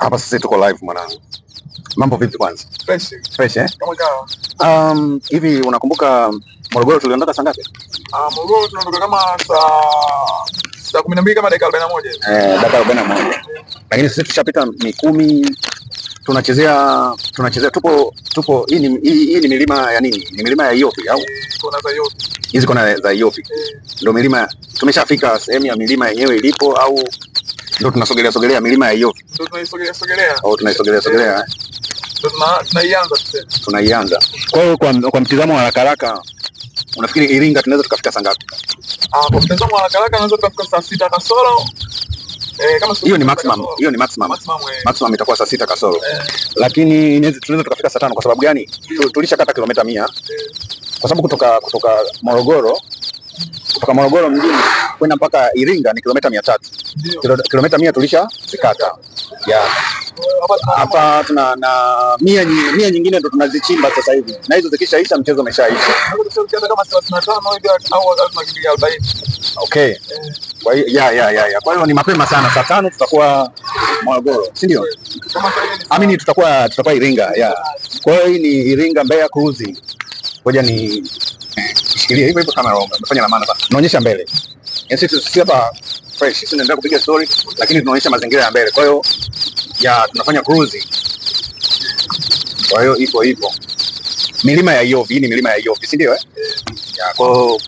Hapa sisi tuko live mwanangu. Mambo vipi kwanza? Fresh. Fresh eh? Kama kawa. Hivi unakumbuka Morogoro tuliondoka saa ngapi? Ah, Morogoro tunaondoka kama saa 12 kama dakika 41 hivi. Eh, dakika 41. Lakini sisi tushapita Mikumi, tunachezea tupo hii ni milima ya nini? Ni milima ya Iyopi au Kona za yote. Hizi kona za Iyopi? Ndio milima tumeshafika sehemu ya milima yenyewe ilipo au ndio tunasogelea sogelea milima ya Iyopi? Ndio tunaisogelea sogelea. Au tunaisogelea sogelea eh? Ndio tunaianza tuseme. Tunaianza. Kwa hiyo kwa mtizamo wa haraka haraka unafikiri Iringa tunaweza tukafika saa ngapi? Ah, kwa mtazamo wa haraka haraka naweza tukafika saa 6 kasoro. Eh, kama Hiyo ni 6 maximum, kasoro. hiyo ni maximum. Maximum eh. Maximum itakuwa saa 6 kasoro. Lakini tunaweza tukafika saa 5 kwa sababu gani? Tulishakata kilomita 100. Kwa sababu kutoka Morogoro mjini kwenda mpaka Iringa ni kilomita 300. Ndio. Kilomita 100 tulishazikata. Yeah. Hapa tuna Hapa tuna na 100 nyingine ndo tunazichimba sasa hivi. Na hizo zikishaisha mchezo umeshaisha. tunaweza kama 35 hivi au tunakimbia 40. Okay. Kwa hiyo ya. Kwa hiyo ni mapema sana, saa 5 tutakuwa Morogoro, si ndio? Kama sasa hivi ni Amini tutakuwa Iringa, yeah. Kwa hiyo hii ni Iringa Mbeya cruising. Ngoja ni shikilie hivyo hivyo kama umefanya la maana sana. Tunaonyesha mbele. Yaani sisi hapa fresh, sisi tunaendelea kupiga story lakini tunaonyesha mazingira ya mbele. Kwa hiyo ya tunafanya cruising. Kwa hiyo ipo hivyo. Milima ya Iyovi, hii ni milima ya Iyovi, si ndio eh? Ya, kwa hiyo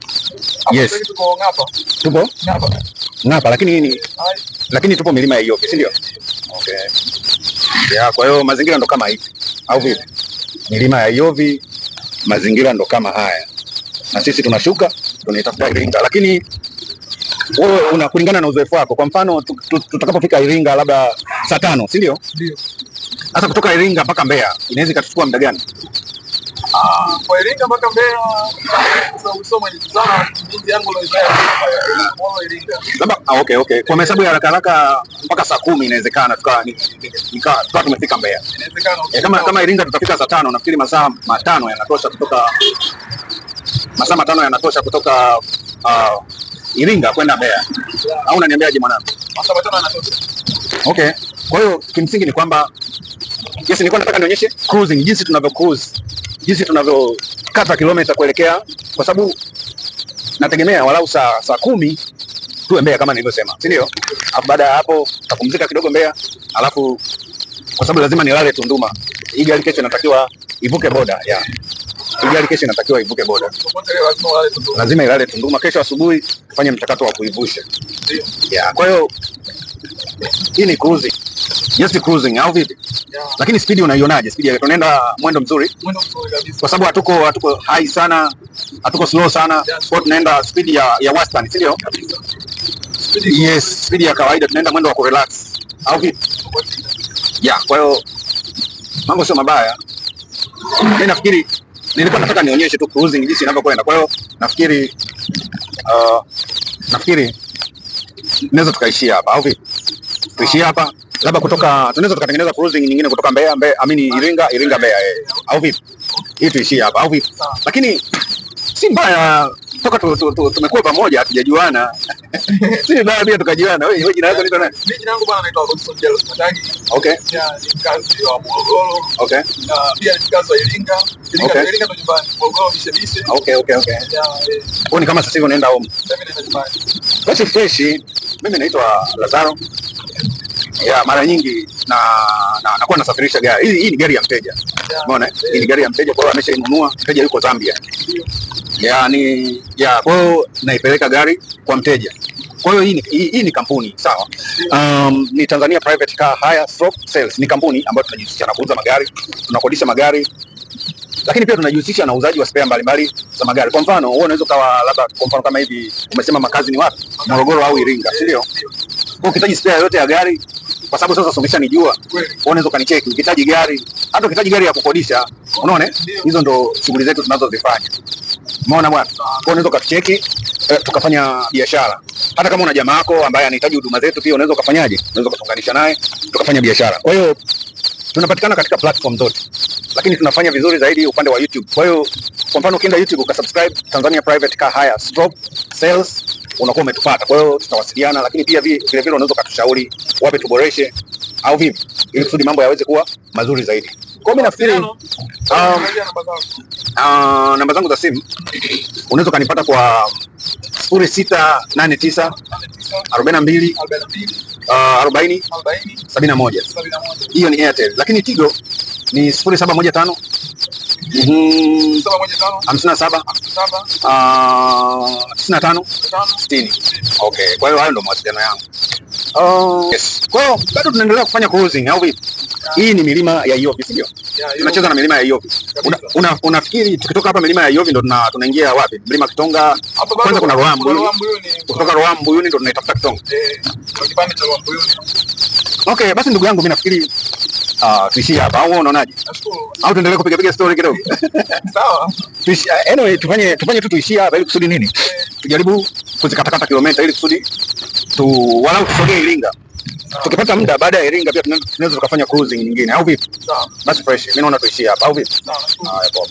hapa yes. sasa hivi tuko Ng'apa. Tupo Ng'apa. Ng'apa lakini hii ni Hai. lakini tupo milima ya Iyovi, si ndio? Okay. Ya, kwa hiyo mazingira ndo kama hivi au vipi? Milima ya Iyovi, mazingira ndo kama haya, na sisi tunashuka tunaitafuta Iringa, lakini wewe una kulingana na uzoefu wako, kwa mfano tutakapofika Iringa labda saa 5, si ndio? Ndio. Sasa kutoka Iringa mpaka Mbeya inaweza ikatuchukua muda gani? Ah, kwa Iringa mpaka Mbeya kwa sababu soma ni sana miji yangu ndio Molo Iringa. Labda ah, okay. Kwa mahesabu ya haraka haraka mpaka saa 10 inawezekana tukawa tumefika Mbeya. Inawezekana. E, kama Iringa tutafika saa 5, nafikiri masaa 5 yanatosha kutoka masaa 5 yanatosha kutoka Iringa kwenda Mbeya. Au unaniambiaje mwanangu? Masaa 5 yanatosha. Okay. Kwa hiyo kimsingi ni kwamba yes, nilikuwa nataka nionyeshe cruising, jinsi tunavyo cruise, jinsi tunavyokata kilomita kuelekea, kwa sababu nategemea walau saa 10 tuwe Mbeya kama nilivyosema, si ndio? Alafu baada ya hapo tutapumzika kidogo Mbeya, alafu kwa sababu lazima nilale Tunduma. Hii gari kesho inatakiwa ivuke boda, yeah. Hii gari kesho inatakiwa ivuke boda, Popote leo lazima ulale tu. Lazima ilale Tunduma. Kesho asubuhi tufanye mchakato wa kuivusha. Ndio. Yeah, kwa hiyo hii ni cruising. Yes, ni cruising au vipi? Yeah. Lakini spidi unaionaje? Spidi yake tunaenda mwendo mzuri Mwendo mzuri kabisa. kwa sababu hatuko high sana, hatuko slow sana. Kwa hiyo tunaenda spidi ya wastani, si ndio? Kabisa. Yes, spidi ya kawaida, tunaenda mwendo wa kurelax au vipi? Yeah, kwa hiyo mambo sio mabaya. Mimi nafikiri nilikuwa nataka nionyeshe tu cruising jinsi inavyokwenda. Kwa hiyo nafikiri tunaweza tukaishia hapa au vipi? Tuishie hapa, labda kutoka tunaweza tukatengeneza cruising nyingine kutoka Mbeya, Mbeya, amini Iringa Mbeya eh. Au vipi? Hii tuishie hapa au vipi? Sawa. Lakini si mbaya toka tumekuwa pamoja hatujajuana. Si mbaya pia tukajuana. Wewe jina lako ni nani? Mimi jina langu bwana naitwa Robinson Jalos Matagi. Okay. Yeah, ni mkazi wa Morogoro. Okay. Na pia ni mkazi wa Iringa. Iringa Okay. Iringa ndo nyumbani. Morogoro mishe mishe. Okay. Yeah, eh, Wewe ni kama sasa hivi unaenda home. sasa mimi naenda nyumbani. Basi fresh. Mimi naitwa Lazaro. Ya, mara nyingi na nakuwa nasafirisha gari. Hii ni gari ya mteja. Umeona? Eh? Hii ni gari ya mteja, kwa hiyo ameshainunua. Mteja yuko Zambia. Yaani ya, kwa hiyo naipeleka gari kwa mteja. Kwa hiyo hii ni kampuni, sawa. Ni Tanzania Private Car Hire Stroke Sales. Ni kampuni ambayo tunajihusisha na kuuza magari, tunakodisha magari, lakini pia tunajihusisha na uuzaji wa spare mbalimbali za magari. Kwa mfano, wewe unaweza ukawa labda kwa mfano kama hivi umesema makazi ni wapi? Morogoro au Iringa, si ndio? Kwa ukihitaji spare yoyote ya gari, kwa sababu sasa umeshanijua, Kweli. wewe unaweza ukanicheki ukihitaji gari, hata ukihitaji gari ya kukodisha, unaona eh? Hizo ndo shughuli zetu tunazozifanya. Umeona bwana? Kwa hiyo unaweza ukatucheki tukafanya biashara. Hata kama una jamaa yako ambaye anahitaji huduma zetu pia unaweza ukafanyaje? Unaweza ukatuunganisha naye tukafanya biashara. Kwa hiyo tunapatikana katika platform zote, lakini tunafanya vizuri zaidi upande wa YouTube. Kwa hiyo kwa mfano ukienda YouTube ukasubscribe Tanzania Private Car Hire Stroke Sales, unakuwa umetupata. Kwa hiyo tutawasiliana, lakini pia vile vile unaweza ukatushauri wapi tuboreshe au vipi, ili kusudi mambo yaweze kuwa mazuri zaidi. Kwa hiyo mimi nafikiri Angalia namba zako. Namba zangu za simu unaweza ukanipata kwa 0689 42 42 40 40 71. 71. Hiyo ni Airtel, lakini Tigo ni 0715 715 57 7 95 5 60. Okay, kwa hiyo hayo ndo mawasiliano yangu. Yes. Kwa hiyo bado tunaendelea kufanya cruising au vipi? Hii ni milima ya Iyovi, si ndio? Tunacheza na milima ya Iyovi. Unafikiri tukitoka hapa milima ya Iyovi ndo tunaingia wapi? Mlima Kitonga. Hapa bado Kwanza kuna Ruaha kuna Mbuyuni. Ruaha Mbuyuni. Kutoka Ruaha Mbuyuni ndo tunaitafuta Kitonga. Eh, kuna kipande cha Ruaha Mbuyuni. Okay, basi ndugu yangu mimi nafikiri tuishie hapa au wewe unaonaje? Nashukuru. Au tuendelee kupiga piga story kidogo? Sawa. Tuishie, anyway tufanye tu tuishie hapa ili kusudi nini? Tujaribu kuzikatakata kilomita ili kusudi tu walau tusogee Iringa. Tukipata muda baada ya Iringa pia tunaweza tukafanya cruising nyingine au vipi? Sawa. Basi fresh. Mimi naona tuishie hapa au vipi? Sawa, nashukuru. Haya, poa.